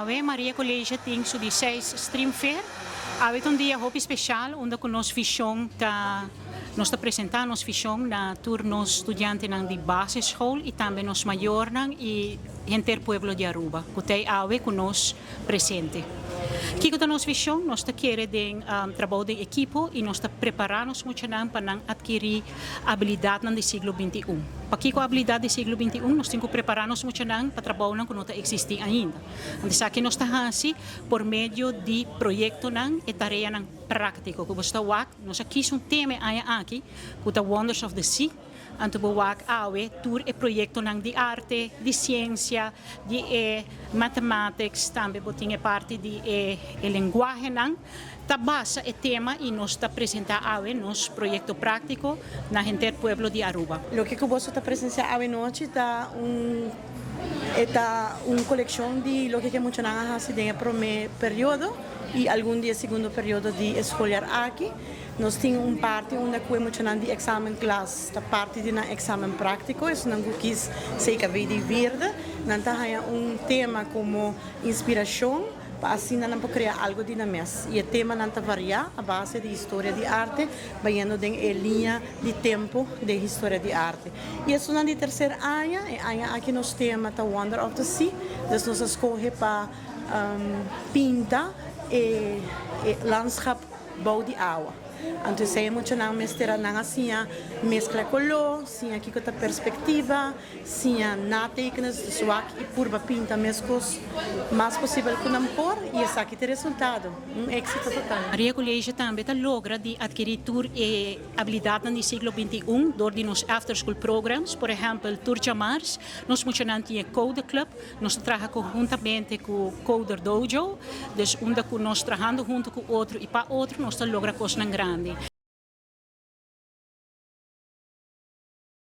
Awe Maria College tin su di 6 Stream Fair. Awe ta un dia hopi special, unda cu nos vision ta, nos ta presenta nos vision na tur nos studiantenan di basisschool y tambe nos mayornan y henter pueblo di Aruba, cu ta awe cu nos presente. Kico ta nos vision? Nos ta kere den trabou di ekipo y nos ta prepara nos muchanan pa nan adkiri habilidad di siglo XXI. Pa kico habilidad di siglo XXI? Nos tin cu prepara nos muchanan pa trabou cu no ta existi ainda. Anto, aki nos ta haci por medio di proyectonan y tareanan practico. Cu bo ta wak, nos a kies un tema aki, cu ta Wonders of the Sea. Anto bo wak awe tur e proyectonan di arte, di ciencia, di mathematics, tambe bo tin e parti di e lenguahenan. Ta basa e tema y nos ta presenta awe nos proyecto practico na henter pueblo di Aruba. Loke cu bo ta presencia awe nochi ta un coleccion di loke cu muchanan a haci den prome periodo y algun di e segundo periodo di schooljaar aki. Nos tin un parti unda cu muchanan di examenklas, ta parti di un examen practico, esnan cu kies CKV di vierde, nan ta haya un tema como inspiracion pa asina nan por crea algo di nan mes. Y e temanan ta varia a base di historia di arte, bayendo den e linea di tempo di historia di arte. Y esnan di tercer aña, e aña aki nos tema ta Wonder of the Sea, dus nos a scoge pa pinta e landschap bou di awa. Anto, esey muchanan mester nan asina mescla color, siña kico ta perspectiva, siña natekenen, dus wak y purba pinta mescos mas posibel cu nan por y esaki ta e resultado, un exito total. Maria College tambe ta logra di adkiri tur e habilidad di siglo XXI door di nos after school programs. Por ehempel, tur diamars, nos muchanan tin Code Club, nos ta traha conhuntamente cu Coder Dojo, dus unda cu nos trahando hunto cu otro y pa otro, nos ta logra cosnan grandi.